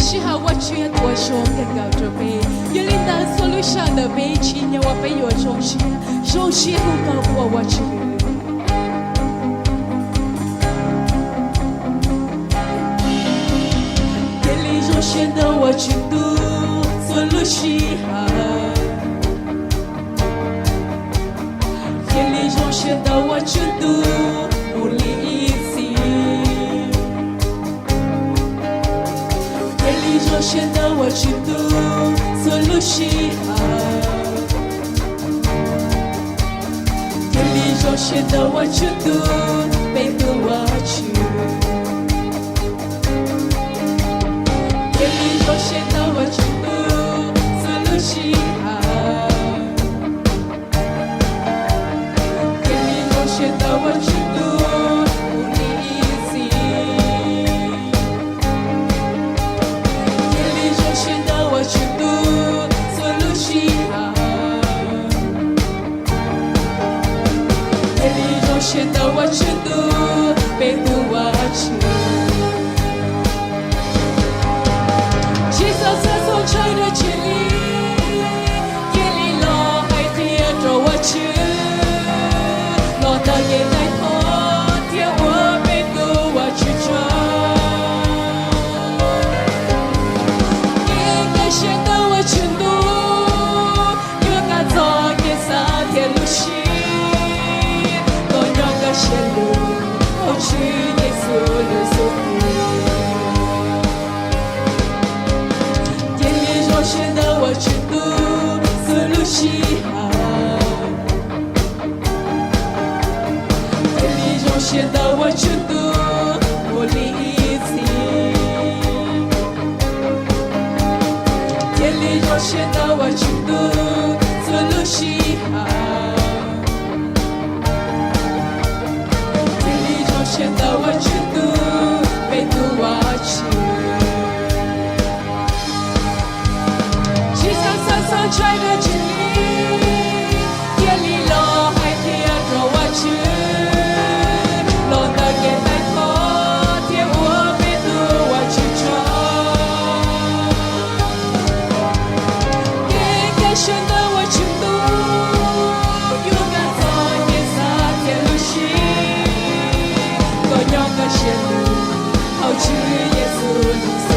Sij hawm Vajtswv tuav zoo kawg nkaus rau peb, yog li ntawd txhua lub sij hawm ntawm peb ib txhis nyob ua peb yuav zoo siab, zoo siab hu nkauj ua Vajtswv. Cia li zoo siab ntawm Vajtswv Ntuj txhua lub sij hawm. Cia li zoo siab ntawm Vajtswv Ntuj mus li ib txhis. Cia li zoo siab ntawm Vajtswv Ntuj txhua lub sij hawm. Cia li zoo siab ntawm Vajtswv Ntuj, peb tus Vajtswv. Cia li zoo siab ntawm Vajtswv Ntuj txhua lub sij hawm. Cia li zoo siab ntawm Vajtswv Ntuj mus li ib txhis. Cia li zoo siab ntawm Vajtswv Ntuj txhua lub sij hawm. Cia li zoo siab ntawm Vajtswv Ntuj, peb tus Vajtswv. Tsis txhob xav txog ntshai dab tsi li, cia li los hais qhia rau Vajtswv, los ntawm kev taij thov thiab ua peb tus Vajtswv tsaug. Kev kaj siab ntawm Vajtswv Ntuj yuav kaj txog kev xav thiab lub siab, kom nyob kaj siab lug hauv Tswv Yexus lub xub ntiag. Cia li zoo siab ntawm Vajtswv Ntuj txhua lub sij hawm. Cia li zoo siab ntawm Vajtswv Ntuj mus li ib txhis. Cia li zoo siab ntawm Vajtswv Ntuj txhua lub sij hawm. Cia li zoo siab ntawm Vajtswv Ntuj, peb tus Vajtswv. Tsis txhob xav txog ntshai dab tsi li, cia li los hais qhia rau Vajtswv, los ntawm kev taij thov thiab ua peb tus Vajtswv tsaug. Kev kaj siab ntawm Vajtswv Ntuj yuav kaj txog kev xav thiab lub siab, kom nyob kaj siab lug hauv Tswv Yexus lub xub